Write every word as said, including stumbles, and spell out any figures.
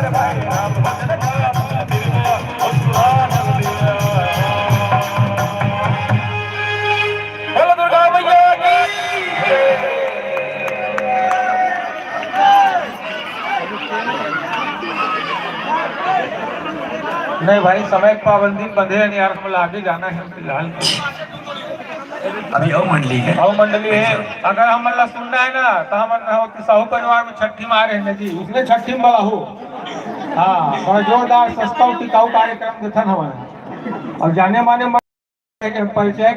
बोलो दुर्गा मैया की। नहीं भाई, समय के पाबंदी में बंधे हैं यार, हमला आगे जाना है फिलहाल। अभी अउ मंडली है। अउ मंडली है। अगर हमन ला सुनना है ना, तो हमन हो कि साहू परिवार में छठी मारे हैं जी, उसने छठी में बड़ा हो। हाँ, बड़ा जोरदार सस्ता और टिकाऊ कार्यक्रम देथन हमन। और जाने माने मन के परिचय